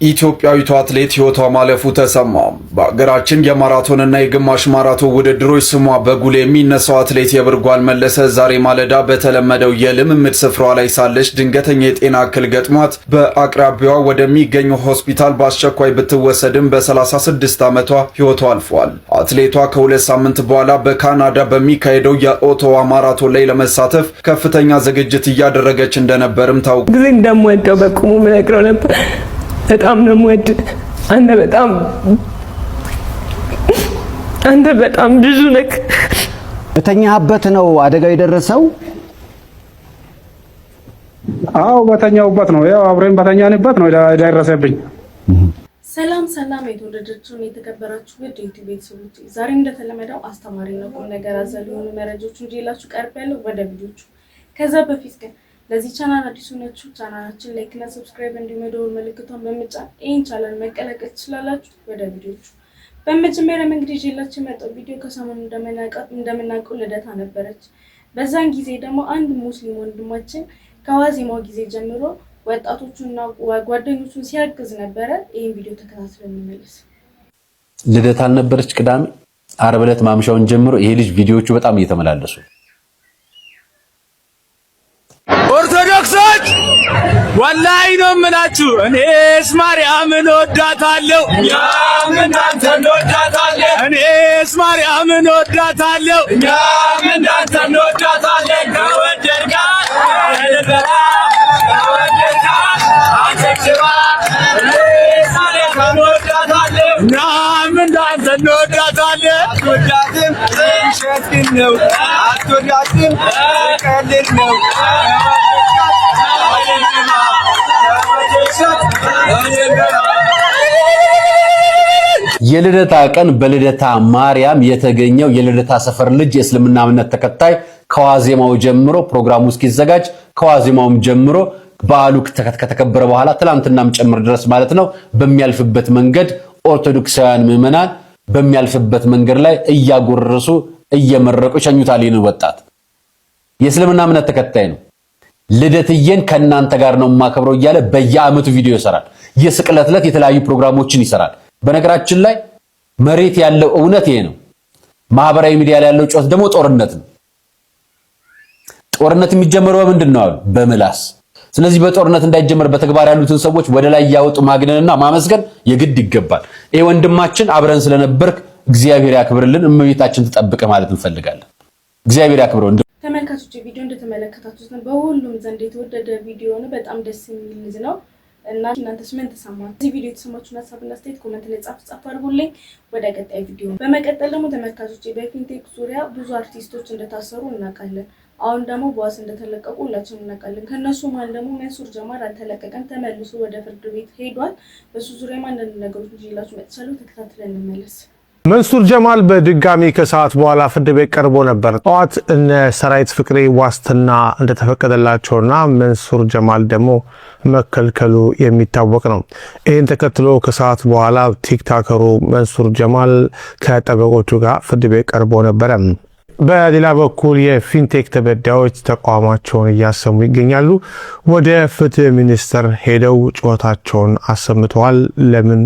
ኢትዮጵያዊቷ አትሌት ሕይወቷ ማለፉ ተሰማ። በአገራችን የማራቶንና የግማሽ ማራቶን ውድድሮች ስሟ በጉልህ የሚነሳው አትሌት የብርጓል መለሰ ዛሬ ማለዳ በተለመደው የልምምድ ስፍራዋ ላይ ሳለች ድንገተኛ የጤና እክል ገጥሟት በአቅራቢያዋ ወደሚገኘው ሆስፒታል በአስቸኳይ ብትወሰድም በ36 ዓመቷ ሕይወቷ አልፏል። አትሌቷ ከ2 ሳምንት በኋላ በካናዳ በሚካሄደው የኦቶዋ ማራቶን ላይ ለመሳተፍ ከፍተኛ ዝግጅት እያደረገች እንደነበርም ታውቋል። ጊዜ እንደምወደው በቁሙ ምነግረው ነበር። በጣም ነው የምወድ። አንተ በጣም ብዙ ነክ። በተኛህበት ነው አደጋው የደረሰው? አዎ፣ በተኛሁበት ነው። ያው አብረን በተኛንበት ነው የደረሰብኝ። ሰላም ሰላም፣ የተወደዳችሁን የተከበራችሁ ውድ ዩቲዩብ ቤተሰቦች፣ ዛሬ እንደተለመደው አስተማሪና ቁም ነገር አዘል የሆኑ መረጃዎችን ይዤላችሁ ቀርቤያለሁ። ወደ ቪዲዮቹ። ከዛ በፊት ግን ለዚህ ቻናል አዲስ ሆናችሁ ቻናላችን like እና subscribe እንዲሁም የደወል ምልክቷን በመጫን ይህን ቻናል መቀላቀል ትችላላችሁ። ወደ ቪዲዮቹ። በመጀመሪያም እንግዲህ ይዤላችሁ የመጣው ቪዲዮ ከሰሞኑ እንደምናውቀው ልደታ ነበረች። በዛን ጊዜ ደግሞ አንድ ሙስሊም ወንድማችን ከዋዜማው ጊዜ ጀምሮ ወጣቶቹና ጓደኞቹን ሲያግዝ ነበረ። ይህን ቪዲዮ ተከታትለን እንመለስ። ልደታ አልነበረች ቅዳሜ፣ ዓርብ ዕለት ማምሻውን ጀምሮ ይሄ ልጅ ቪዲዮዎቹ በጣም እየተመላለሱ ኦርቶዶክሶች፣ ወላሂ ነው የምላችሁ። እኔስ ማርያምን ወዳታለሁ፣ እኛም እንዳንተ እንወዳታለን። እኔስ ማርያምን ወዳታለሁ፣ እኛም እንዳንተ እንወዳታለን። ከወደድካት ከወደድካት አጨብጭባ፣ እኔስ ማርያምን እንወዳታለን፣ እኛም እንዳንተ እንወዳታለን። አትወዳትም ውሸት ግን ነው፣ አትወዳትም ቀልድ ነው። የልደታ ቀን በልደታ ማርያም የተገኘው የልደታ ሰፈር ልጅ የእስልምና እምነት ተከታይ ከዋዜማው ጀምሮ ፕሮግራሙ እስኪዘጋጅ፣ ከዋዜማውም ጀምሮ በዓሉ ከተከበረ በኋላ ትላንትናም ጭምር ድረስ ማለት ነው፣ በሚያልፍበት መንገድ ኦርቶዶክሳውያን ምዕመናን በሚያልፍበት መንገድ ላይ እያጎረሱ እየመረቁ ይሸኙታል። ይህን ወጣት የእስልምና እምነት ተከታይ ነው። ልደትዬን ከእናንተ ጋር ነው የማከብረው እያለ በየዓመቱ ቪዲዮ ይሰራል። የስቅለት ዕለት የተለያዩ ፕሮግራሞችን ይሰራል። በነገራችን ላይ መሬት ያለው እውነት ይሄ ነው። ማህበራዊ ሚዲያ ላይ ያለው ጩኸት ደግሞ ጦርነት ነው። ጦርነት የሚጀመረው በምንድን ነው አሉ? በምላስ። ስለዚህ በጦርነት እንዳይጀመር በተግባር ያሉትን ሰዎች ወደ ላይ እያወጡ ማግነንና ማመስገን የግድ ይገባል። ይሄ ወንድማችን አብረን ስለነበርክ እግዚአብሔር ያክብርልን፣ እመቤታችን ትጠብቅህ ማለት እንፈልጋለን። እግዚአብሔር ያክብረው። ተመልካቾች፣ ቪዲዮ እንደተመለከታችሁት ነው። በሁሉም ዘንድ የተወደደ ቪዲዮ ነው። በጣም ደስ የሚል ልጅ ነው እና እናንተስ ምን ተሰማችሁ? እዚህ ቪዲዮ የተሰማችሁን ሀሳብና አስተያየት comment ላይ ጻፍ ጻፍ አድርጉልኝ። ወደ ቀጣይ ቪዲዮ በመቀጠል ደግሞ ተመልካቾች፣ በፊንቴክ ዙሪያ ብዙ አርቲስቶች እንደታሰሩ እናውቃለን። አሁን ደግሞ በዋስ እንደተለቀቁ ሁላችንም እናውቃለን። ከእነሱ መሀል ደግሞ መንሱር ጀማል አልተለቀቀም፣ ተመልሶ ወደ ፍርድ ቤት ሄዷል። በሱ ዙሪያም አንዳንድ ነገሮች ይዤላችሁ መጥቻለሁ። ተከታትለን እንመለስ። መንሱር ጀማል በድጋሚ ከሰዓት በኋላ ፍርድ ቤት ቀርቦ ነበር። ጠዋት እነ ሰራዊት ፍቅሬ ዋስትና እንደተፈቀደላቸውና መንሱር ጀማል ደግሞ መከልከሉ የሚታወቅ ነው። ይህን ተከትሎ ከሰዓት በኋላ ቲክታከሩ መንሱር ጀማል ከጠበቆቹ ጋር ፍርድ ቤት ቀርቦ ነበረ። በሌላ በኩል የፊንቴክ ተበዳዮች ተቃውሟቸውን እያሰሙ ይገኛሉ። ወደ ፍትህ ሚኒስቴር ሄደው ጩኸታቸውን አሰምተዋል። ለምን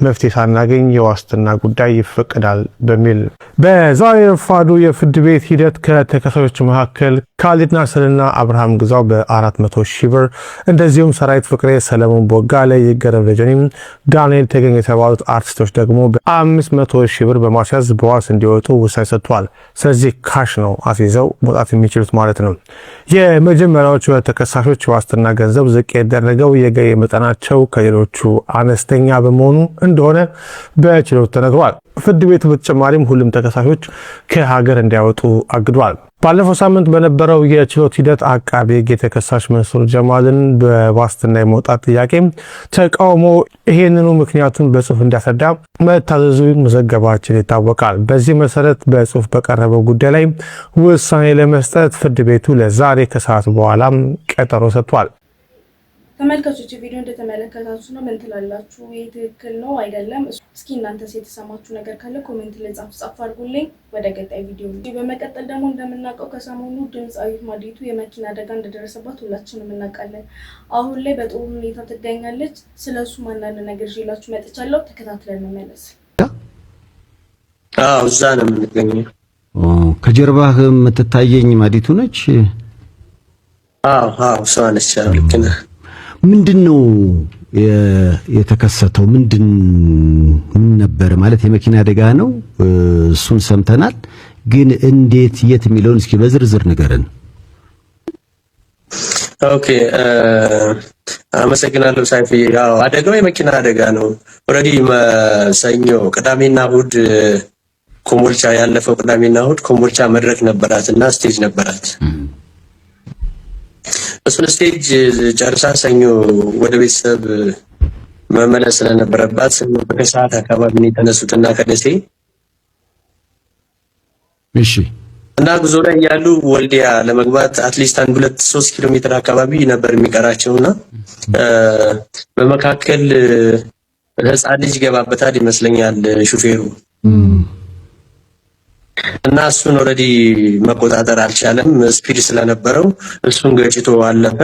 መፍትሄ ሳናገኝ የዋስትና ጉዳይ ይፈቀዳል በሚል። በዛሬ ረፋዱ የፍርድ ቤት ሂደት ከተከሳሾች መካከል ካሊድ ናስርና አብርሃም ግዛው በ400 ሺህ ብር፣ እንደዚሁም ሰራዊት ፍቅሬ፣ ሰለሞን ቦጋለ፣ ይገረም ደጀኔም፣ ዳንኤል ተገኝ የተባሉት አርቲስቶች ደግሞ በ500 ሺህ ብር በማስያዝ በዋስ እንዲወጡ ውሳኔ ሰጥቷል። ስለዚህ cash ነው አስይዘው መውጣት የሚችሉት ማለት ነው። የመጀመሪያዎቹ ተከሳሾች የዋስትና ገንዘብ ዝቅ ያደረገው የገቢ መጠናቸው ከሌሎቹ አነስተኛ በመሆኑ እንደሆነ በችሎት ተነግሯል። ፍርድ ቤቱ በተጨማሪም ሁሉም ተከሳሾች ከሀገር እንዳይወጡ አግዷል። ባለፈው ሳምንት በነበረው የችሎት ሂደት አቃቤ ሕግ የተከሳሽ መንሱር ጀማልን በዋስትና የመውጣት ጥያቄ ተቃውሞ ይሄንኑ ምክንያቱን በጽሁፍ እንዲያስረዳ መታዘዙ መዘገባችን ይታወቃል። በዚህ መሰረት በጽሁፍ በቀረበው ጉዳይ ላይ ውሳኔ ለመስጠት ፍርድ ቤቱ ለዛሬ ከሰዓት በኋላም ቀጠሮ ሰጥቷል። ተመልካቾች፣ ቪዲዮ እንደተመለከታችሁ ነው። ምን ትላላችሁ? ይህ ትክክል ነው አይደለም? እስኪ እናንተስ የተሰማችሁ ነገር ካለ comment ላይ ጻፍ ጻፍ አድርጉልኝ። ወደ ቀጣይ ቪዲዮ በመቀጠል ደግሞ እንደምናውቀው ከሰሞኑ ድምፃዊት ማዲቱ የመኪና አደጋ እንደደረሰባት ሁላችንም እናውቃለን። አሁን ላይ በጥሩ ሁኔታ ትገኛለች። ስለ እሱ አንዳንድ ነገር ይዤላችሁ መጥቻለሁ። ተከታትለን እንመለስ። አዎ፣ እዛ ነው የምንገኘው። ከጀርባህ የምትታየኝ ማዲቱ ነች። አዎ፣ እሷ ነች። ልክ ነህ። ምንድን ነው የተከሰተው? ምንድን ምን ነበር? ማለት የመኪና አደጋ ነው፣ እሱን ሰምተናል። ግን እንዴት፣ የት የሚለውን እስኪ በዝርዝር ንገረን። Okay፣ አመሰግናለሁ ሳይፊ። ያው አደጋው የመኪና አደጋ ነው። Already ሰኞ፣ ቅዳሜና እሑድ ኮምቦልቻ፣ ያለፈው ቅዳሜና እሑድ ኮምቦልቻ መድረክ ነበራት እና stage ነበራት። እሱን stage ጨርሳ ሰኞ ወደ ቤተሰብ መመለስ ስለነበረባት ሰኞ ከሰዓት አካባቢ ነው የተነሱትና ከደሴ እና ጉዞ ላይ ያሉ ወልዲያ ለመግባት at least አንድ 2-3 ኪሎ ሜትር አካባቢ ነበር የሚቀራቸው እና በመካከል ህፃን ልጅ ይገባበታል ይመስለኛል ሹፌሩ እና እሱን already መቆጣጠር አልቻለም። Speed ስለነበረው እሱን ገጭቶ አለፈ።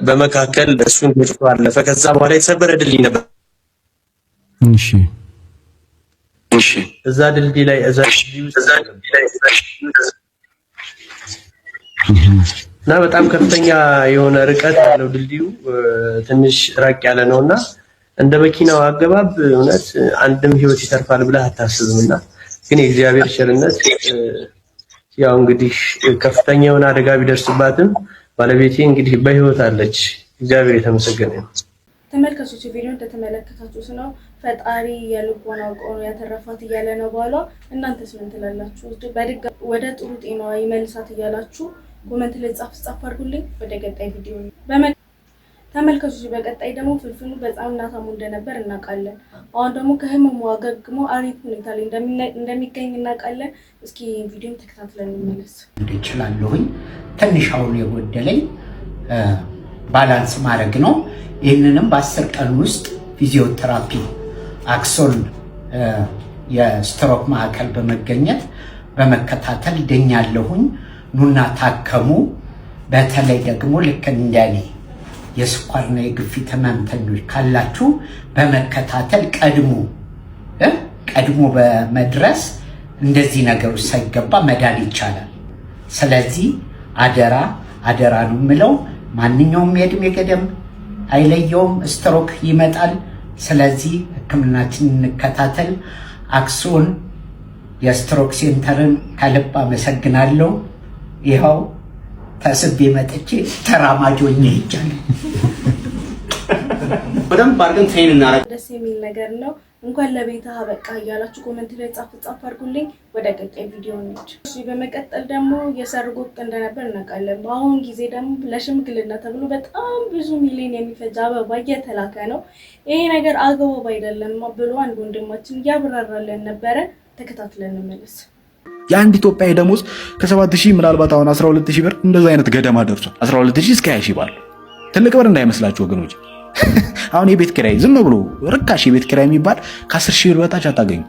በመካከል እሱን ገጭቶ አለፈ። ከዛ በኋላ የተሰበረ ድልድይ ነበር። እሺ እዛ ድልድይ ላይ፣ እዛ ድልድይ ውስጥ እና በጣም ከፍተኛ የሆነ ርቀት ያለው ድልድዩ ትንሽ ራቅ ያለ ነው እና እንደ መኪናው አገባብ እውነት አንድም ህይወት ይተርፋል ብለህ አታስብም እና ግን የእግዚአብሔር ቸርነት ያው እንግዲህ ከፍተኛ የሆነ አደጋ ቢደርስባትም ባለቤቴ እንግዲህ በህይወት አለች። እግዚአብሔር የተመሰገነ ይሁን። ተመልካቾች፣ ቪዲዮ እንደተመለከታችሁት ነው። ፈጣሪ የልቧን አውቆ ነው ያተረፋት እያለ ነው ባሏ። እናንተስ ምን ትላላችሁ? በድጋሚ ወደ ጥሩ ጤናዋ ይመልሳት እያላችሁ comment ላይ ጻፍ ጻፍ አድርጉልኝ። ወደ ቀጣይ ቪዲዮ ተመልካቾች፣ በቀጣይ ደግሞ ፍልፍሉ በጣም ታሞ እንደነበር እናውቃለን። አሁን ደግሞ ከህመሙ አገግሞ አሪፍ ሁኔታ ላይ እንደሚገኝ እናውቃለን። እስኪ ቪዲዮም ተከታትለን እንመለስ። እችላለሁኝ። ትንሽ አሁን የጎደለኝ balance ማድረግ ነው። ይህንንም በ10 ቀን ውስጥ ፊዚዮቴራፒ አክሶን የስትሮክ ማዕከል በመገኘት በመከታተል ድኛለሁኝ። ኑና ታከሙ። በተለይ ደግሞ ልክ እንደኔ የስኳርና የግፊት ህመምተኞች ካላችሁ በመከታተል ቀድሞ ቀድሞ በመድረስ እንደዚህ ነገሮች ሳይገባ መዳን ይቻላል። ስለዚህ አደራ አደራ ነው የምለው። ማንኛውም የእድሜ ገደብ አይለየውም፣ ስትሮክ ይመጣል። ስለዚህ ሕክምናችን እንከታተል። አክሶን የ stroke center ን ከልብ አመሰግናለሁ። ይኸው ተስቤ መጥቼ ተራማጅ ሆኜ ሄጃለሁ። በደንብ አድርገን train እናደርግ ደስ የሚል ነገር ነው። እንኳን ለቤትህ አበቃ እያላችሁ comment ላይ ጻፍ ጻፍ አድርጉልኝ። ወደ ቀጣይ ቪዲዮ እንሂድ። እሺ፣ በመቀጠል ደግሞ የሰርግ ወቅት እንደነበር እናውቃለን። በአሁን ጊዜ ደግሞ ለሽምግልና ተብሎ በጣም ብዙ ሚሊዮን የሚፈጅ አበባ እየተላከ ነው። ይሄ ነገር አግባብ አይደለም ብሎ አንድ ወንድማችን እያብራራልን ነበረ። ተከታትለን እንመለስ። የአንድ ኢትዮጵያዊ ደሞዝ ከ7,000 ምናልባት አሁን 12,000 ብር እንደዛ አይነት ገደማ ደርሷል። 12,000 እስከ 20,000 ባለው ትልቅ ብር እንዳይመስላችሁ ወገኖች። አሁን የቤት ኪራይ ዝም ብሎ ርካሽ የቤት ኪራይ የሚባል ከ10 ሺህ ብር በታች አታገኙ።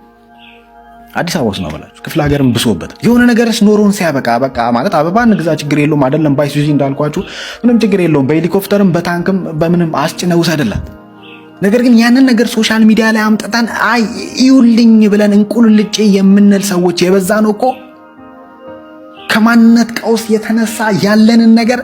አዲስ አበባ ውስጥ ነው ብላችሁ ክፍለ ሀገርም ብሶበት የሆነ ነገርስ ኖሮን ሲያበቃ በቃ ማለት አበባ እንግዛ ችግር የለውም አይደለም። ባይሱዚ እንዳልኳችሁ ምንም ችግር የለውም። በሄሊኮፕተርም በታንክም በምንም አስጭነው ውሰድላት። ነገር ግን ያንን ነገር social media ላይ አምጥተን አይ እዩልኝ ብለን እንቁልልጬ የምንል ሰዎች የበዛ ነው እኮ። ከማንነት ቀውስ የተነሳ ያለንን ነገር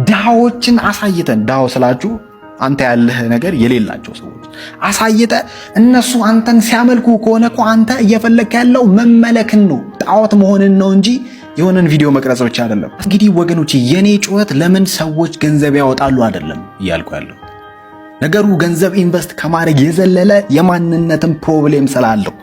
ድሃዎችን አሳይተን፣ ድሃው ስላችሁ አንተ ያለህ ነገር የሌላቸው ሰዎች አሳይተ እነሱ አንተን ሲያመልኩ ከሆነ እኮ አንተ እየፈለግክ ያለው መመለክን ነው፣ ጣዖት መሆንን ነው እንጂ የሆነን ቪዲዮ መቅረጽ ብቻ አይደለም። እንግዲህ ወገኖች፣ የኔ ጩኸት ለምን ሰዎች ገንዘብ ያወጣሉ አይደለም እያልኩ ያለው። ነገሩ ገንዘብ invest ከማድረግ የዘለለ የማንነትን problem ስላለው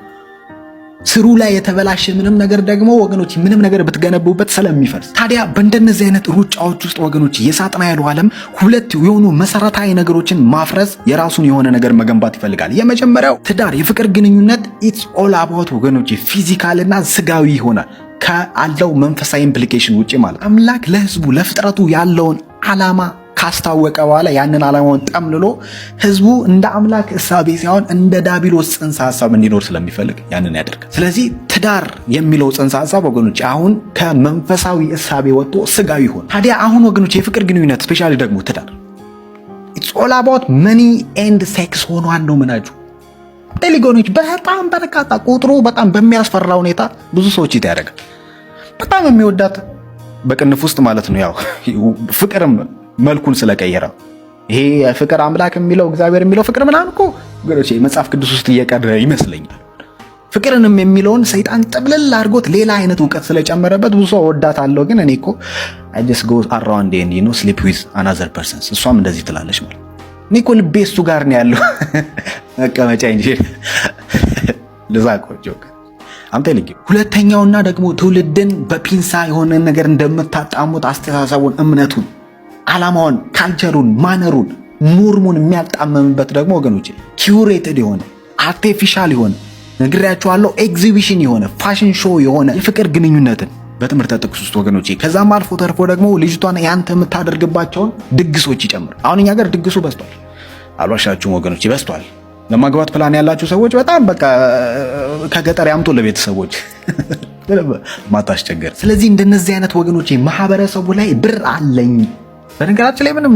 ስሩ ላይ የተበላሸ ምንም ነገር ደግሞ ወገኖች ምንም ነገር ብትገነቡበት ስለሚፈርስ፣ ታዲያ በእንደነዚህ አይነት ሩጫዎች ውስጥ ወገኖች የሳጥናኤሉ ዓለም ሁለት የሆኑ መሰረታዊ ነገሮችን ማፍረስ፣ የራሱን የሆነ ነገር መገንባት ይፈልጋል። የመጀመሪያው ትዳር፣ የፍቅር ግንኙነት it's all about ወገኖች physical ና ስጋዊ ይሆናል ከአለው መንፈሳዊ implication ውጭ ማለት። አምላክ ለህዝቡ ለፍጥረቱ ያለውን ዓላማ ካስታወቀ በኋላ ያንን ዓላማውን ጠምልሎ ህዝቡ እንደ አምላክ እሳቤ ሳይሆን እንደ ዳቢሎስ ጽንሰ ሀሳብ እንዲኖር ስለሚፈልግ ያንን ያደርጋል። ስለዚህ ትዳር የሚለው ጽንሰ ሀሳብ ወገኖች አሁን ከመንፈሳዊ እሳቤ ወጥቶ ስጋዊ ሆነ። ታዲያ አሁን ወገኖች የፍቅር ግንኙነት፣ especially ደግሞ ትዳር፣ it's all about money and sex ሆኗል ነው ምናችሁ። ቴሌጎኖች በጣም በርካታ፣ ቁጥሩ በጣም በሚያስፈራ ሁኔታ ብዙ ሰዎች ያደርጋል። በጣም የሚወዳት በቅንፍ ውስጥ ማለት ነው። ያው ፍቅርም መልኩን ስለቀየረ ይሄ የፍቅር አምላክ የሚለው፣ እግዚአብሔር የሚለው ፍቅር ምናምን እኮ ወገኖቼ መጽሐፍ ቅዱስ ውስጥ እየቀረ ይመስለኛል። ፍቅርንም የሚለውን ሰይጣን ጥብልል አድርጎት ሌላ አይነት እውቀት ስለጨመረበት ብዙ ሰው እወዳታለሁ፣ ግን እኔ እኮ I just go around and sleep with another persons፣ እሷም እንደዚህ ትላለች ማለት፣ እኔ እኮ ልቤ እሱ ጋር ነው ያለው መቀመጫ እንጂ ልዛቆ joke አምተ ልጅ። ሁለተኛውና ደግሞ ትውልድን በፒንሳ የሆነ ነገር እንደምታጣሙት አስተሳሰቡን፣ እምነቱን፣ ዓላማውን፣ culture ኡን፣ manner ኡን፣ norm ኡን የሚያጣመምበት ደግሞ ወገኖች curated የሆነ፣ artificial የሆነ፣ ነግሬያችኋለሁ፣ ኤግዚቢሽን የሆነ፣ fashion show የሆነ የፍቅር ግንኙነትን በትምህርተ ጥቅስ ውስጥ ወገኖቼ፣ ከዛም አልፎ ተርፎ ደግሞ ልጅቷን ያንተ የምታደርግባቸውን ድግሶች ይጨምር። አሁን እኛ ጋር ድግሱ በዝቷል፣ አልዋሻችሁም ወገኖቼ፣ በዝቷል። ለማግባት ፕላን ያላችሁ ሰዎች በጣም በቃ ከገጠር ያምጡ ለቤተሰቦች ማታስቸገር። ስለዚህ እንደነዚህ አይነት ወገኖቼ ማህበረሰቡ ላይ ብር አለኝ፣ በነገራችን ላይ ምንም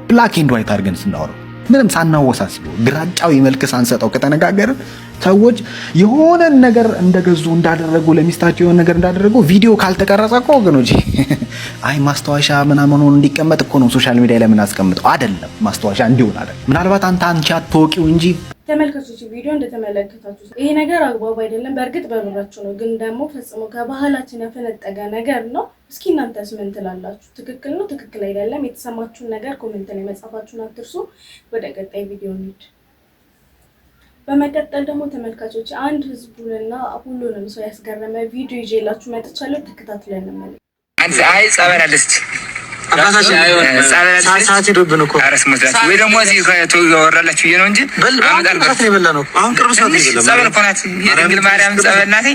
black and white አድርገን ስናወራው፣ ምንም ሳናወሳስበው፣ ግራጫዊ መልክ ሳንሰጠው ከተነጋገርን፣ ሰዎች የሆነን ነገር እንደገዙ፣ እንዳደረጉ፣ ለሚስታቸው የሆነ ነገር እንዳደረጉ ቪዲዮ ካልተቀረጸ እኮ ወገኖች አይ ማስታወሻ ምናምን ሆኖ እንዲቀመጥ እኮ ነው social media ላይ የምናስቀምጠው። አይደለም፣ ማስታወሻ እንዲሆን አይደለም። ምናልባት አንተ አንቺ አትወቂው እንጂ። ተመልካቾች፣ ቪዲዮ እንደተመለከታችሁት ይሄ ነገር አግባብ አይደለም። በእርግጥ በብራቸው ነው፣ ግን ደግሞ ፈጽሞ ከባህላችን ያፈነጠገ ነገር ነው። እስኪ እናንተስ ምን ትላላችሁ? ትክክል ነው፣ ትክክል አይደለም? የተሰማችሁን ነገር comment ላይ መጻፋችሁን አትርሱ። ወደ ቀጣይ ቪዲዮ እንሂድ። በመቀጠል ደግሞ ተመልካቾች አንድ ህዝቡንና ሁሉንም ሰው ያስገረመ ቪዲዮ ይዤላችሁ መጥቻለሁ። ተከታትለን እንመለስ። አይ ጸበል አለ እስኪ ሰዓት ሄዶብን እኮ ወይ ደግሞ እዚህ ወራላችሁ ብዬ ነው እንጂ አሁን ቅርብ ሰዓት ጸበል እኮ ናት፣ የድንግል ማርያም ጸበል ናት።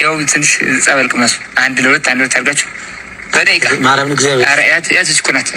ያው ትንሽ ጸበል ቅመሱ፣ አንድ ለሁለት አንድ ለሁለት አድርጋችሁ በደቂቃ ማርያም እግዚአብሔር ያች እኮ ናት።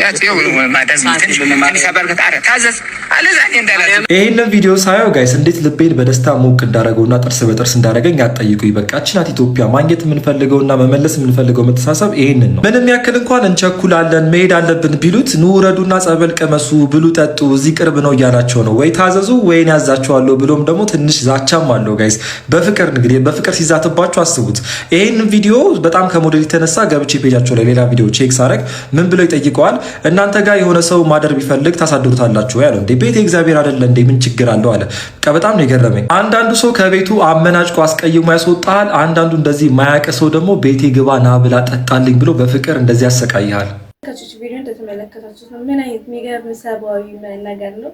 ትንሽ አባርገት ታዘዝ አለዛ እኔ እንዳላዝም። ይህንን ቪዲዮ ሳየው guys እንዴት ልቤን በደስታ ሞቅ እንዳደረገውና ጥርስ በጥርስ እንዳደረገኝ አትጠይቁኝ። በቃ ናት ኢትዮጵያ። ማግኘት የምንፈልገውና መመለስ የምንፈልገው መተሳሰብ ይህንን ነው። ምንም ያክል እንኳን እንቸኩላለን መሄድ አለብን ቢሉት ኑ ውረዱና ጸበል ቀመሱ፣ ብሉ፣ ጠጡ፣ እዚህ ቅርብ ነው እያላቸው ነው። ወይ ታዘዙ ወይን ያዛቸዋለሁ ብሎም ደግሞ ትንሽ ዛቻም አለው guys። በፍቅር እንግዲህ በፍቅር ሲዛትባችሁ አስቡት። ይህን ቪዲዮ በጣም ከመውደድ የተነሳ ገብቼ page ኣቸው ላይ ሌላ ቪዲዮ check ሳረግ ምን ብሎ ይጠይቀዋል? እናንተ ጋር የሆነ ሰው ማደር ቢፈልግ ታሳድሩታላችሁ ያለው። እንዴ ቤት እግዚአብሔር አይደለ እንዴ? ምን ችግር አለው አለ። በቃ በጣም ነው የገረመኝ። አንዳንዱ ሰው ከቤቱ አመናጭቆ አስቀይሞ ያስወጣሃል። አንዳንዱ እንደዚህ ማያውቅ ሰው ደግሞ ቤቴ ግባ፣ ና ብላ፣ ጠጣልኝ ብሎ በፍቅር እንደዚህ ያሰቃይሃል። ተመልካቾች፣ ቪዲዮ እንደተመለከታችሁት ነው። ምን አይነት የሚገርም ሰብአዊ ነገር ነው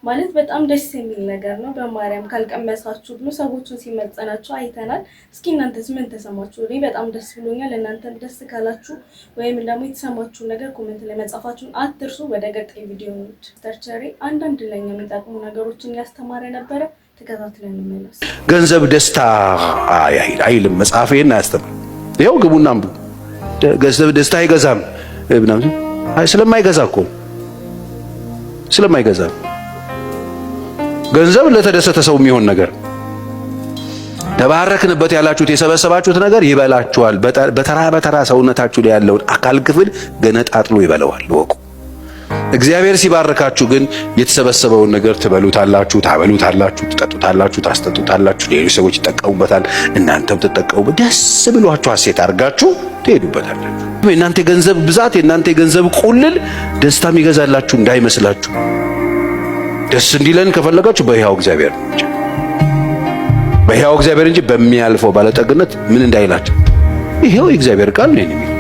ማለት፣ በጣም ደስ የሚል ነገር ነው። በማርያም ካልቀመሳችሁ ብሎ ሰዎቹን ሲማጸናቸው አይተናል። እስኪ እናንተስ ምን ተሰማችሁ? እኔ በጣም ደስ ብሎኛል። እናንተም ደስ ካላችሁ ወይም ደግሞ የተሰማችሁን ነገር comment ላይ መጻፋችሁን አትርሱ። ወደ ቀጣይ ቪዲዮ እንሂድ። ተርቸሪ አንዳንድ ለኛ የሚጠቅሙ ነገሮችን ያስተማረ ነበረ። ተከታትለን እንመለስ። ገንዘብ ደስታ አይልም መጽሐፍ፣ ይሄን አያስተምርም። ይኸው ግቡና አንብቡ። ገንዘብ ደስታ አይገዛም ምናምን፣ ስለማይገዛ እኮ፣ ስለማይገዛ። ገንዘብ ለተደሰተ ሰው የሚሆን ነገር፣ ተባረክንበት ያላችሁት የሰበሰባችሁት ነገር ይበላችኋል። በተራ በተራ ሰውነታችሁ ላይ ያለውን አካል ክፍል ገነጣጥሎ ይበለዋል። እወቁ። እግዚአብሔር ሲባርካችሁ ግን የተሰበሰበውን ነገር ትበሉታላችሁ፣ ታበሉታላችሁ፣ ትጠጡታላችሁ፣ ታስጠጡታላችሁ። ሌሎች ሰዎች ይጠቀሙበታል፣ እናንተም ትጠቀሙበት። ደስ ብሏችሁ ሐሴት አድርጋችሁ ትሄዱበታላችሁ። የእናንተ የገንዘብ ብዛት፣ የእናንተ የገንዘብ ቁልል ደስታ የሚገዛላችሁ እንዳይመስላችሁ። ደስ እንዲለን ከፈለጋችሁ በሕያው እግዚአብሔር፣ በሕያው እግዚአብሔር እንጂ በሚያልፈው ባለጠግነት ምን እንዳይላችሁ። ይሄው የእግዚአብሔር ቃል ነው የሚለው።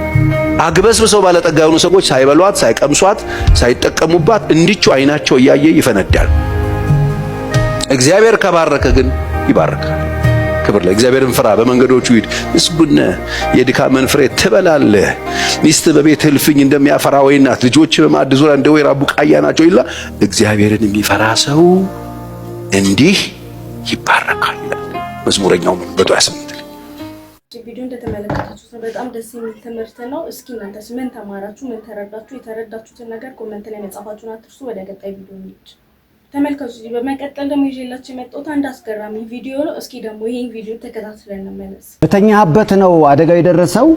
አግበስብሰው ባለጠጋ የሆኑ ሰዎች ሳይበሏት፣ ሳይቀምሷት፣ ሳይጠቀሙባት እንዲቹ አይናቸው እያየ ይፈነዳል። እግዚአብሔር ከባረከ ግን ይባርካል። ክብር ለእግዚአብሔርን ፍራ፣ በመንገዶቹ ሂድ፣ ምስጉን የድካምን ፍሬ ትበላለህ። ሚስት በቤት እልፍኝ እንደሚያፈራ ወይን ናት፣ ልጆች በማዕድ ዙሪያ እንደ ወይራ ቡቃያ ናቸው ይላል። እግዚአብሔርን የሚፈራ ሰው እንዲህ ይባረካል ይላል መዝሙረኛው 128 ላይ። ቪዲዮ እንደተመለከታችሁት ነው። በጣም ደስ የሚል ትምህርት ነው። እስኪ እናንተስ ምን ተማራችሁ? ምን ተረዳችሁ? የተረዳችሁትን ነገር comment ላይ መጻፋችሁን አትርሱ። ወደ ቀጣይ ቪዲዮ እንሂድ። ተመልካቾች፣ በመቀጠል ደግሞ ይዤላችሁ የመጣሁት አንድ አስገራሚ ቪዲዮ ነው። እስኪ ደግሞ ይሄን ቪዲዮ ተከታትለን እንመለስ። በተኛህበት ነው አደጋው የደረሰው?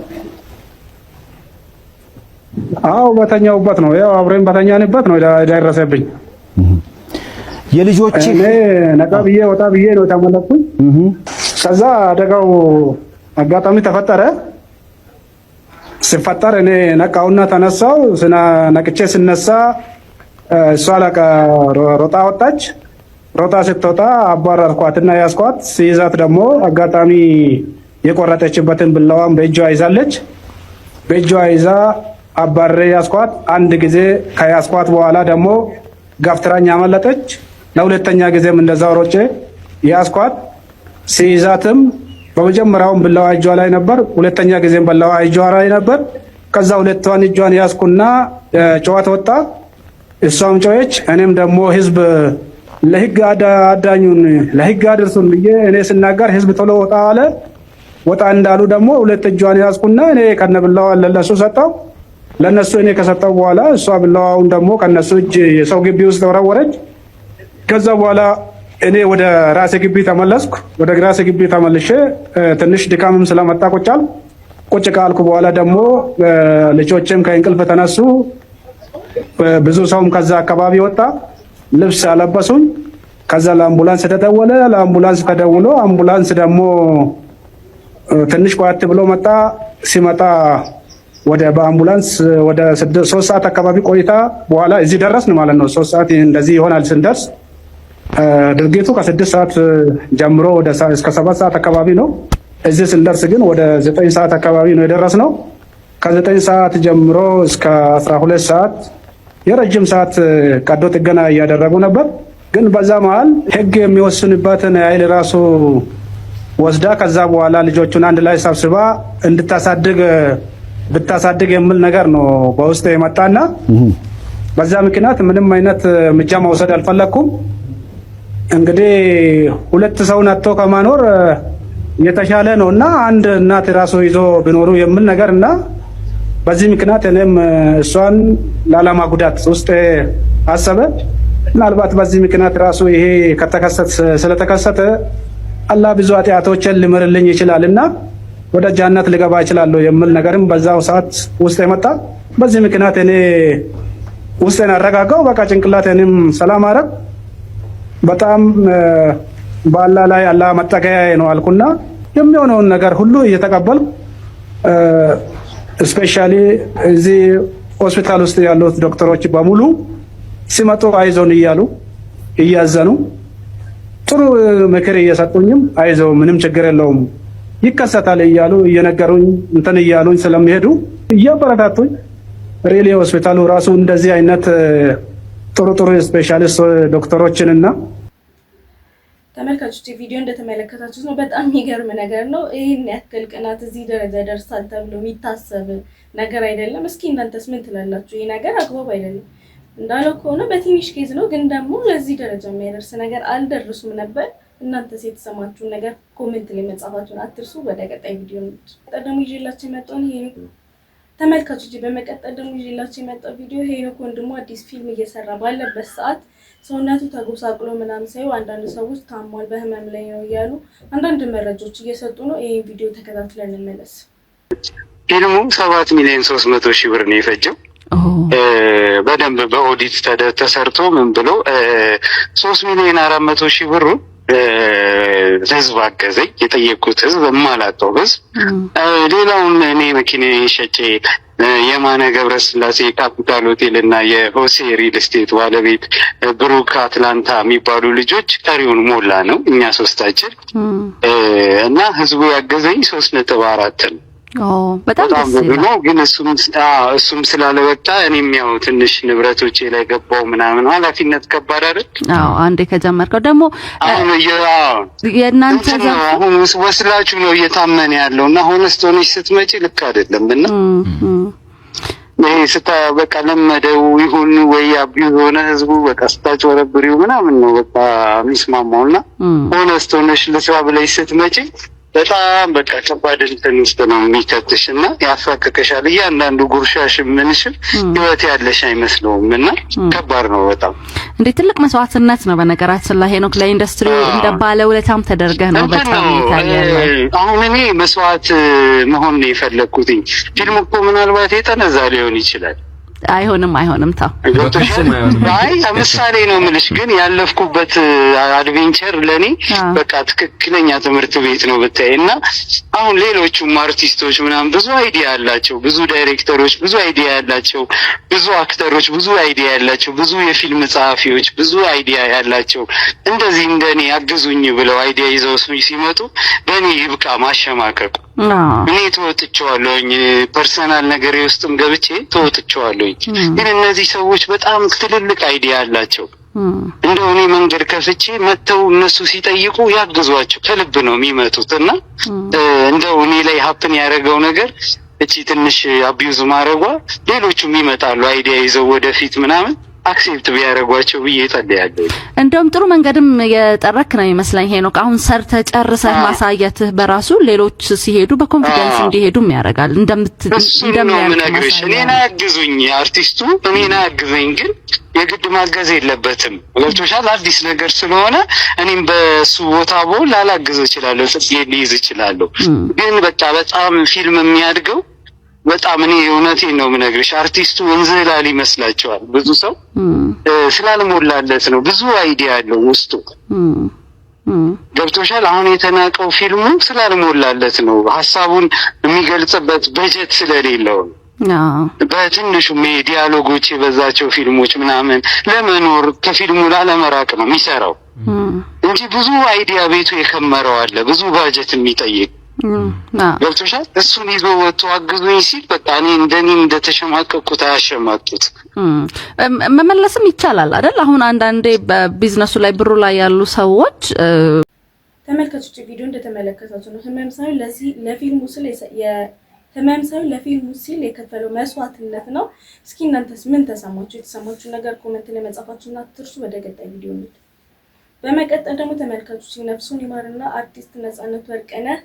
አዎ፣ በተኛሁበት ነው። ያው አብረን በተኛንበት ነው የደረሰብኝ። የልጆች እኔ ነቃ ብዬ ወጣ ብዬ ነው የተመለስኩኝ። ከዛ አደጋው አጋጣሚ ተፈጠረ። ሲፈጠር እኔ ነቃውና ተነሳው። ነቅቼ ስነሳ እሷ ለቀ ሮጣ ወጣች። ሮጣ ስትወጣ አባረርኳትና ያዝኳት። ሲይዛት ደግሞ አጋጣሚ የቆረጠችበትን ቢላዋን በእጇ ይዛለች። በእጇ ይዛ አባሬ ያዝኳት። አንድ ጊዜ ከያዝኳት በኋላ ደግሞ ገፍትራኝ አመለጠች። ለሁለተኛ ጊዜም እንደዛው ሮጬ ያዝኳት። ሲይዛትም በመጀመሪያውም ቢላዋ እጇ ላይ ነበር፣ ሁለተኛ ጊዜም ቢላዋ እጇ ላይ ነበር። ከዛ ሁለቷን እጇን ያዝኩና ጨዋታ ወጣ። እሷም ጮኸች። እኔም ደግሞ ህዝብ ለህግ አዳኙን ለህግ አድርሱን ብዬ እኔ ስናገር ህዝብ ቶሎ ወጣ አለ። ወጣ እንዳሉ ደግሞ ሁለት እጇን ያዝኩና እኔ ከነቢላዋ ለነሱ ሰጠው። ለነሱ እኔ ከሰጠው በኋላ እሷ ቢላዋውን ደግሞ ከነሱ እጅ የሰው ግቢ ውስጥ ወረወረች። ከዛ በኋላ እኔ ወደ ራሴ ግቢ ተመለስኩ። ወደ ራሴ ግቢ ተመልሼ ትንሽ ድካምም ስለመጣ ቁጭ አልኩ። ቁጭ ካልኩ በኋላ ደግሞ ልጆቼም ከእንቅልፍ ተነሱ። ብዙ ሰውም ከዛ አካባቢ ወጣ። ልብስ አለበሱኝ። ከዛ ለአምቡላንስ ተደወለ። ለአምቡላንስ ተደውሎ አምቡላንስ ደግሞ ትንሽ ቆየት ብሎ መጣ። ሲመጣ ወደ በአምቡላንስ ወደ 3 ሰዓት አካባቢ ቆይታ በኋላ እዚህ ደረስን ማለት ነው። 3 ሰዓት እንደዚህ ይሆናል ስንደርስ። ድርጊቱ ከ6 ሰዓት ጀምሮ ወደ እስከ 7 ሰዓት አካባቢ ነው። እዚህ ስንደርስ ግን ወደ 9 ሰዓት አካባቢ ነው የደረስነው። ከ9 ሰዓት ጀምሮ እስከ 12 ሰዓት የረጅም ሰዓት ቀዶ ጥገና እያደረጉ ነበር። ግን በዛ መሀል ህግ የሚወስንበትን ያህል ራሱ ወስዳ ከዛ በኋላ ልጆቹን አንድ ላይ ሰብስባ እንድታሳድግ ብታሳድግ የሚል ነገር ነው በውስጥ የመጣና በዛ ምክንያት ምንም አይነት እርምጃ መውሰድ አልፈለኩም። እንግዲህ ሁለት ሰውን አጥቶ ከማኖር የተሻለ ነው እና አንድ እናት ራሱ ይዞ ቢኖሩ የሚል ነገር እና በዚህ ምክንያት እኔም እሷን ላለማጉዳት ውስጥ አሰበ። ምናልባት በዚህ ምክንያት ራሱ ይሄ ከተከሰተ ስለተከሰተ አላህ ብዙ ኃጢአቶችን ሊምርልኝ ይችላል እና ወደ ጃነት ልገባ እችላለሁ የሚል ነገርም በዛው ሰዓት ውስጥ የመጣ። በዚህ ምክንያት እኔ ውስጤን አረጋጋው። በቃ ጭንቅላቴንም ሰላም አረግ። በጣም በአላህ ላይ አላህ መጠገያዬ ነው አልኩና የሚሆነውን ነገር ሁሉ እየተቀበልኩ especially እዚህ ሆስፒታል ውስጥ ያሉት ዶክተሮች በሙሉ ሲመጡ አይዞን እያሉ እያዘኑ ጥሩ ምክር እየሰጡኝም አይዞ ምንም ችግር የለውም ይከሰታል እያሉ እየነገሩኝ እንትን እያሉኝ ስለሚሄዱ እያበረታቱኝ really ሆስፒታሉ ራሱ እንደዚህ አይነት ጥሩ ጥሩ specialist ዶክተሮችን እና ተመልካቾች፣ ቪዲዮ እንደተመለከታችሁት ነው። በጣም የሚገርም ነገር ነው። ይህን ያክል ቅናት እዚህ ደረጃ ደርሳል ተብሎ የሚታሰብ ነገር አይደለም። እስኪ እናንተስ ምን ትላላችሁ? ይህ ነገር አግባብ አይደለም። እንዳለው ከሆነ በትንሽ case ነው፣ ግን ደግሞ ለዚህ ደረጃ የሚያደርስ ነገር አልደርሱም ነበር። እናንተስ የተሰማችሁን ነገር comment ላይ መጻፋችሁን አትርሱ። ወደ ቀጣይ ቪዲዮ ደግሞ ይዤላችሁ የመጣውን ይሄ ተመልካቾች፣ በመቀጠል ደግሞ ይዤላችሁ የመጣው ቪዲዮ ሄኖክ ወንድሙ አዲስ ፊልም እየሰራ ባለበት ሰዓት ሰውነቱ ተጎሳቅሎ ምናምን ሳዩ አንዳንድ ሰዎች ታሟል፣ በህመም ላይ ነው እያሉ አንዳንድ መረጃዎች እየሰጡ ነው። ይህን ቪዲዮ ተከታትለን እንመለስ። ፊልሙ 7,300,000 ብር ነው የፈጀው። በደንብ በኦዲት ተሰርቶ ምን ብሎ 3,400,000 ብሩ ህዝብ አገዘኝ። የጠየቅኩት ህዝብ፣ የማላውቀው ህዝብ። ሌላውን እኔ መኪና ሸጬ፣ የማነ ገብረስላሴ የካፒታል ሆቴል እና የሆሴ ሪል ስቴት ባለቤት፣ ብሩክ አትላንታ የሚባሉ ልጆች ቀሪውን ሞላ ነው እኛ ሶስታችን እና ህዝቡ ያገዘኝ 3.4 ነው። በጣም ደስ ብዙ ነው። ግን እሱም ስላለበቃ እኔም ያው ትንሽ ንብረቶቼ ላይ ገባው ምናምን፣ ኃላፊነት ከባድ አይደል? አዎ፣ አንዴ ከጀመርከው ደግሞ አሁን የእናንተ አሁን ወስላችሁ ነው እየታመነ ያለው እና honest ሆነሽ ስትመጪ ልክ አይደለም እና ይሄ ስታ በቃ ለመደው ይሁን ወይ abuse የሆነ ህዝቡ በቃ ስታጭበረብሪው ምናምን ነው በቃ የሚስማማው እና honest ሆነሽ ልስራ ብለሽ ስትመጪ በጣም በቃ ከባድ እንትን ውስጥ ነው የሚከትሽ እና ያሳቅቅሻል። እያንዳንዱ ጉርሻሽ ምንሽም ህይወት ያለሽ አይመስለውም እና ከባድ ነው በጣም። እንዴ ትልቅ መስዋዕትነት ነው። በነገራችን ላይ ሄኖክ፣ ለኢንዱስትሪው እንደ ባለውለታም ተደርገህ ነው በጣም ይታያል። አሁን እኔ መስዋዕት መሆን ነው የፈለግኩትኝ። ፊልሙ እኮ ምናልባት የጠነዛ ሊሆን ይችላል። አይሆንም፣ አይሆንም፣ ተው። አይ ምሳሌ ነው የምልሽ፣ ግን ያለፍኩበት adventure ለእኔ በቃ ትክክለኛ ትምህርት ቤት ነው ብታይ። እና አሁን ሌሎቹም አርቲስቶች ምናምን ብዙ idea ያላቸው፣ ብዙ ዳይሬክተሮች ብዙ idea ያላቸው፣ ብዙ actor ኦች ብዙ idea ያላቸው፣ ብዙ የፊልም ጸሐፊዎች ብዙ idea ያላቸው እንደዚህ እንደኔ አግዙኝ ብለው idea ይዘው ሲመጡ በእኔ ይብቃ ማሸማቀቁ። እኔ ተወጥቼዋለሁኝ፣ personal ነገሬ ውስጥም ገብቼ ተወጥቼዋለሁኝ። ግን እነዚህ ሰዎች በጣም ትልልቅ idea አላቸው። እንደው እኔ መንገድ ከፍቼ መጥተው እነሱ ሲጠይቁ ያግዟቸው፣ ከልብ ነው የሚመጡት። እና እንደው እኔ ላይ happen ያደረገው ነገር እቺ ትንሽ abuse ማድረጓ ሌሎቹም ይመጣሉ idea ይዘው ወደፊት ምናምን accept ቢያደርጓቸው ብዬ እጸልያለሁ። እንደውም ጥሩ መንገድም የጠረክ ነው ይመስለኝ ሄኖክ። አሁን ሰርተህ ጨርሰህ ማሳየትህ በራሱ ሌሎች ሲሄዱ በ confidence እንዲሄዱም ያደርጋል። እንደሚያደርግ ነው የምነግርሽ። እኔን አያግዙኝ አርቲስቱ፣ እኔን አያግዘኝ፣ ግን የግድ ማገዝ የለበትም። ገብቶሻል? አዲስ ነገር ስለሆነ እኔም በሱ ቦታ ብሆን ላላግዝ እችላለሁ፣ ጽጌ ሊይዝ እችላለሁ። ግን በቃ በጣም ፊልም የሚያድገው በጣም እኔ እውነቴን ነው የምነግርሽ፣ አርቲስቱ እንዝህላል ይመስላቸዋል ብዙ ሰው፣ ስላልሞላለት ነው። ብዙ idea አለው ውስጡ፣ ገብቶሻል። አሁን የተናቀው ፊልሙ ስላልሞላለት ነው፣ ሀሳቡን የሚገልጽበት በጀት ስለሌለው ነው። በትንሹ dialogue ኦች የበዛቸው ፊልሞች ምናምን ለመኖር ከፊልሙ ላለመራቅ ነው የሚሰራው እንጂ ብዙ idea ቤቱ የከመረው አለ፣ ብዙ ባጀት የሚጠይቅ፣ ገብቶሻል። እሱን ይዞ ወጥቶ አግዙኝ ሲል በቃ እኔ እንደኔ እንደተሸማቀቁት አያሸማቁት። መመለስም ይቻላል አይደል? አሁን አንዳንዴ በቢዝነሱ ላይ ብሩ ላይ ያሉ ሰዎች ተመልካቾች፣ ቪዲዮ እንደተመለከታችሁ ነው። ህመም ሳይሆን ለዚህ ለፊልሙ ስል ህመም ሳይሆን ለፊልሙ ሲል የከፈለው መስዋዕትነት ነው። እስኪ እናንተስ ምን ተሰማችሁ? የተሰማችሁ ነገር comment ላይ መጻፋችሁን አትርሱ። ወደ ቀጣይ ቪዲዮ እንሂድ። በመቀጠል ደግሞ ተመልካቾች፣ ነፍሱን ይማርና አርቲስት ነፃነት ወርቅነህ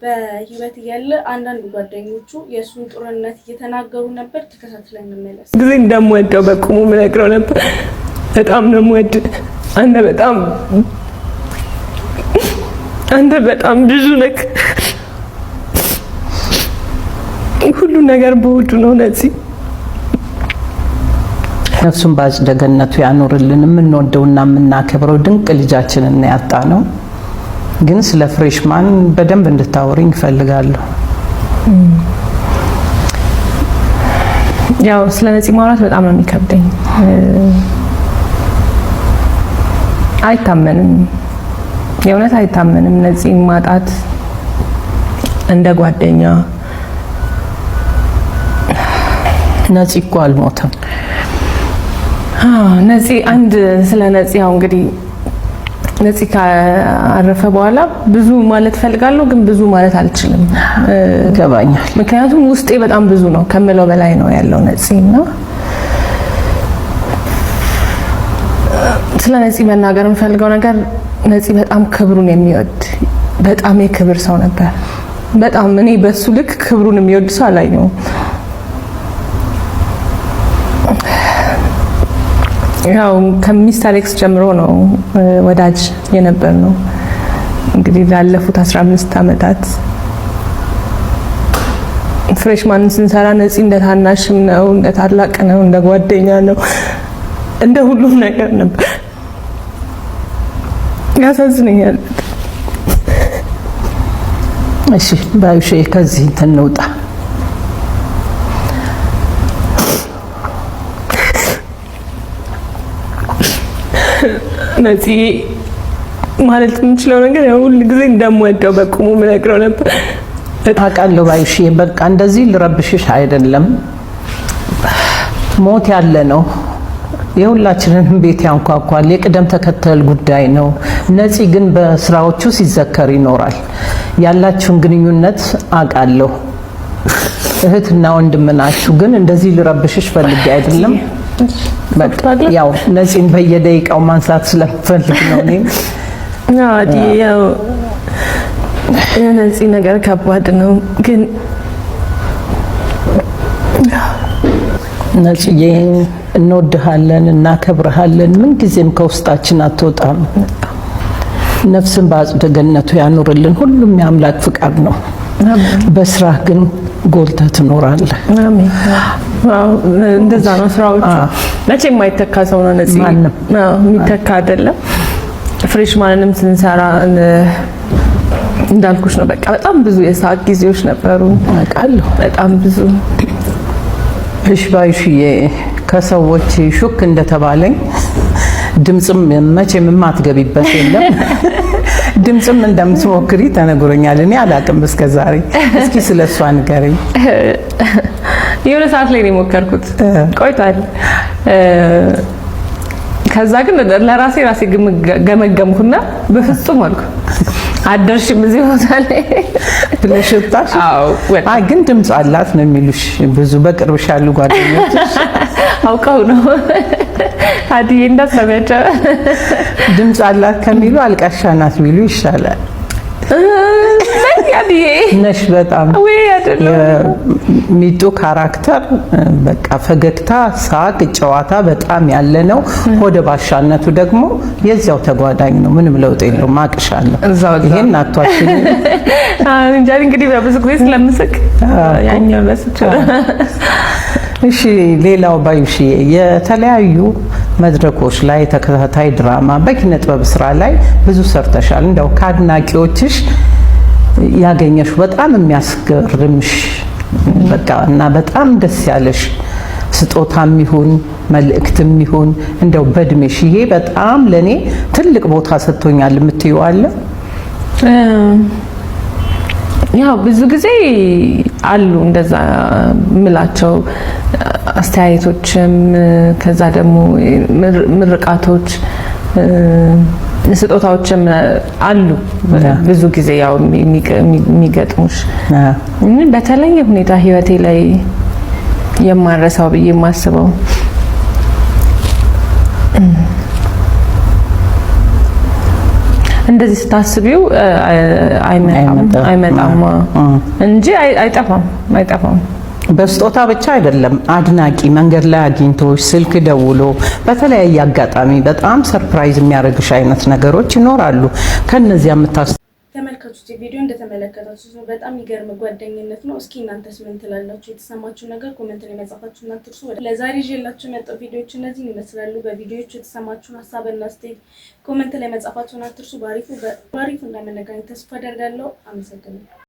በህይወት እያለ አንዳንድ ጓደኞቹ የእሱን ጥሩነት እየተናገሩ ነበር። ተከታትለን እንመለስ። ጊዜ እንደምወደው በቁሙ ምነግረው ነበር። በጣም ነው የምወድ፣ አንተ በጣም ብዙ ነክ፣ ሁሉ ነገር በውዱ ነው ነፂ። ነፍሱን በአጸደ ገነቱ ያኖርልን። የምንወደውና የምናከብረው ድንቅ ልጃችንን ያጣ ነው። ግን ስለ Freshman በደንብ እንድታወሪኝ እፈልጋለሁ። ያው ስለ ነፂ ማውራት በጣም ነው የሚከብደኝ። አይታመንም፣ የእውነት አይታመንም። ነፂን ማጣት እንደ ጓደኛ ነፂ እኮ አልሞተም። ነፂ አንድ ስለ ነፂ ያው እንግዲህ ነፂ ካረፈ በኋላ ብዙ ማለት ፈልጋለሁ፣ ግን ብዙ ማለት አልችልም። ይገባኛል። ምክንያቱም ውስጤ በጣም ብዙ ነው፣ ከምለው በላይ ነው ያለው ነፂ። እና ስለ ነፂ መናገር የምፈልገው ነገር ነፂ በጣም ክብሩን የሚወድ፣ በጣም የክብር ሰው ነበር። በጣም እኔ በሱ ልክ ክብሩን የሚወድ ሰው አላየሁም። ያው ከሚስት አሌክስ ጀምሮ ነው ወዳጅ የነበር ነው። እንግዲህ ላለፉት 15 ዓመታት Freshman ስንሰራ ነፂ እንደ ታናሽም ነው፣ እንደ ታላቅ ነው፣ እንደ ጓደኛ ነው፣ እንደ ሁሉም ነገር ነበር። ያሳዝነኛል። እሺ ባዩሼ፣ ከዚህ እንትን እንውጣ። ነፂ ማለት የምችለው ነገር ያው ሁል ጊዜ እንደምወደው በቁሙ ምነግረው ነበር። ታውቃለሁ ባዩሼ፣ በቃ እንደዚህ ልረብሽሽ አይደለም። ሞት ያለ ነው። የሁላችንንም ቤት ያንኳኳል። የቅደም ተከተል ጉዳይ ነው። ነፂ ግን በስራዎቹ ሲዘከር ይኖራል። ያላችሁን ግንኙነት አውቃለሁ። እህትና ወንድም ናችሁ። ግን እንደዚህ ልረብሽሽ ፈልጌ አይደለም። በቃ ያው ነፂን በየደቂቃው ማንሳት ስለምፈልግ ነው እኔም። ያው የነፂ ነገር ከባድ ነው ግን ነጽዬ እንወድሃለን፣ እናከብርሃለን። ምንጊዜም ከውስጣችን አትወጣም። ነፍስን በአጽደ ገነቱ ያኑርልን። ሁሉም የአምላክ ፍቃድ ነው። በስራህ ግን ጎልተህ ትኖራለህ። አሜን። አዎ እንደዛ ነው ስራዎቹ። መቼ የማይተካ ሰው ነው ነፂ። አዎ የሚተካ አይደለም። Freshman ንም ስንሰራ እንዳልኩሽ ነው። በቃ በጣም ብዙ የሳቅ ጊዜዎች ነበሩ። አውቃለሁ። በጣም ብዙ። እሺ ባዩሽዬ፣ ከሰዎች ሹክ እንደተባለኝ ድምፅም መቼም የማትገቢበት የለም፣ ድምፅም እንደምትሞክሪ ተነግሮኛል። እኔ አላቅም እስከ ዛሬ። እስኪ ስለ እሷ ንገረኝ። የሆነ ሰዓት ላይ ነው የሞከርኩት፣ ቆይቷል። ከዛ ግን ለራሴ ራሴ ገመገምኩና በፍጹም አልኩ፣ አደርሽም እዚህ ቦታ ላይ ብለሽ ወጣሽ? አዎ። አይ ግን ድምፅ አላት ነው የሚሉሽ ብዙ በቅርብሽ ያሉ ጓደኞችሽ። አውቀው ነው አድዬ፣ እንዳትሰሚያቸው። ድምፅ አላት ከሚሉ አልቃሻ ናት ቢሉ ይሻላል። አድዬ ነሽ በጣም። ወይ አይደለም። የሚጡ character በቃ ፈገግታ፣ ሳቅ፣ ጨዋታ በጣም ያለ ነው። ሆደ ባሻነቱ ደግሞ የዚያው ተጓዳኝ ነው። ምንም ለውጥ የለውም። አቅሻለሁ። ይሄን አቷሽኝ። እንጃ እንግዲህ በብዙ ጊዜ ስለምስቅ ያኛው ረስቼው። እሺ፣ ሌላው ባዩሽ፣ የተለያዩ መድረኮች ላይ ተከታታይ ድራማ፣ በኪነ ጥበብ ስራ ላይ ብዙ ሰርተሻል። እንደው ከአድናቂዎችሽ ያገኘሽው በጣም የሚያስገርምሽ በቃ እና በጣም ደስ ያለሽ ስጦታም ይሁን መልእክትም ይሁን፣ እንደው በእድሜሽ ይሄ በጣም ለኔ ትልቅ ቦታ ሰጥቶኛል የምትይው አለ? ያው ብዙ ጊዜ አሉ እንደዛ ምላቸው አስተያየቶችም፣ ከዛ ደግሞ ምርቃቶች፣ ስጦታዎችም አሉ ብዙ ጊዜ ያው የሚገጥሙሽ። በተለየ ሁኔታ ህይወቴ ላይ የማረሳው ብዬ የማስበው እንደዚህ ስታስቢው አይመጣም እንጂ አይጠፋም አይጠፋም። በስጦታ ብቻ አይደለም፣ አድናቂ መንገድ ላይ አግኝቶሽ፣ ስልክ ደውሎ፣ በተለያየ አጋጣሚ በጣም surprise የሚያደርግሽ አይነት ነገሮች ይኖራሉ። ከነዚያ የምታስ ተመልካቾች፣ ቪዲዮ እንደተመለከታችሁት ነው። በጣም የሚገርም ጓደኝነት ነው። እስኪ እናንተስ ምን ትላላችሁ? የተሰማችሁ ነገር comment ላይ መጻፋችሁን አትርሱ። ለዛሬ ይዤላችሁ የመጣው ቪዲዮዎች እነዚህን ይመስላሉ። በቪዲዮዎቹ የተሰማችሁን ሀሳብና አስተያየት comment ላይ መጻፋችሁን አትርሱ። ባሪፉ ባሪፉ እንደምንገናኝ ተስፋ አደርጋለሁ። አመሰግናለሁ።